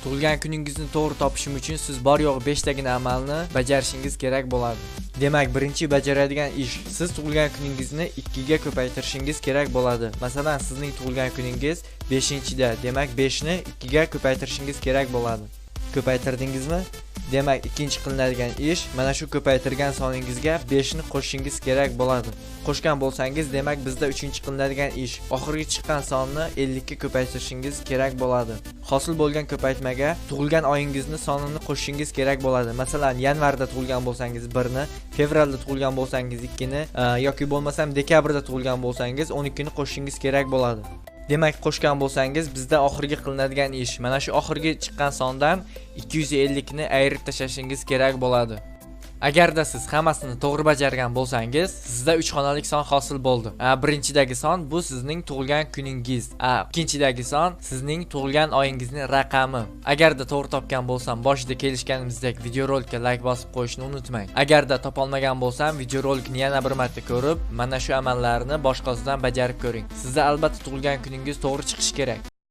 Tug'ilgan kuningizni to'g'ri topishim uchun siz bor yo'g'i 5 tagina amalni bajarishingiz kerak bo'ladi. Demak, birinchi bajaradigan ish, siz tug'ilgan kuningizni 2 ga ko'paytirishingiz kerak bo'ladi. Masalan, sizning tug'ilgan kuningiz 5-da, demak 5 ni 2 ga ko'paytirishingiz kerak bo'ladi. Ko'paytirdingizmi? Demak, ikkinchi qilinadigan ish, mana shu ko'paytirgan soningizga 5 ni qo'shishingiz kerak bo'ladi. Qo'shgan bo'lsangiz, demak bizda uchinchi qilinadigan ish, oxirgi chiqqan sonni 50 ga ko'paytirishingiz kerak bo'ladi. Hosil bo'lgan ko'paytmaga tug'ilgan oyingizni sonini qo'shishingiz kerak bo'ladi. Masalan, yanvarda tug'ilgan bo'lsangiz 1 ni, fevralda tug'ilgan bo'lsangiz 2 ni, yoki bo'lmasam dekabrda tug'ilgan bo'lsangiz 12 ni qo'shishingiz kerak bo'ladi. Demak, qo'shgan bo'lsangiz, bizda oxirgi qilinadigan ish, mana shu oxirgi chiqqan sondan 250 ni ayirib tashlashingiz kerak bo'ladi. Agarda siz hammasini to'g'ri bajargan bo'lsangiz, sizda 3 xonalik son hosil bo'ldi. Birinchidagi son bu sizning tug'ilgan kuningiz. Ikkinchidagi son sizning tug'ilgan oyingizning raqami. Agarda to'g'ri topgan bo'lsam, boshida kelishganimizdek videorolikka like bosib qo'yishni unutmang. Agarda topolmagan bo'lsam, videorolikni yana bir marta ko'rib, mana shu amallarni boshqasidan bajarib ko'ring. Sizda albatta tug'ilgan kuningiz to'g'ri chiqishi kerak.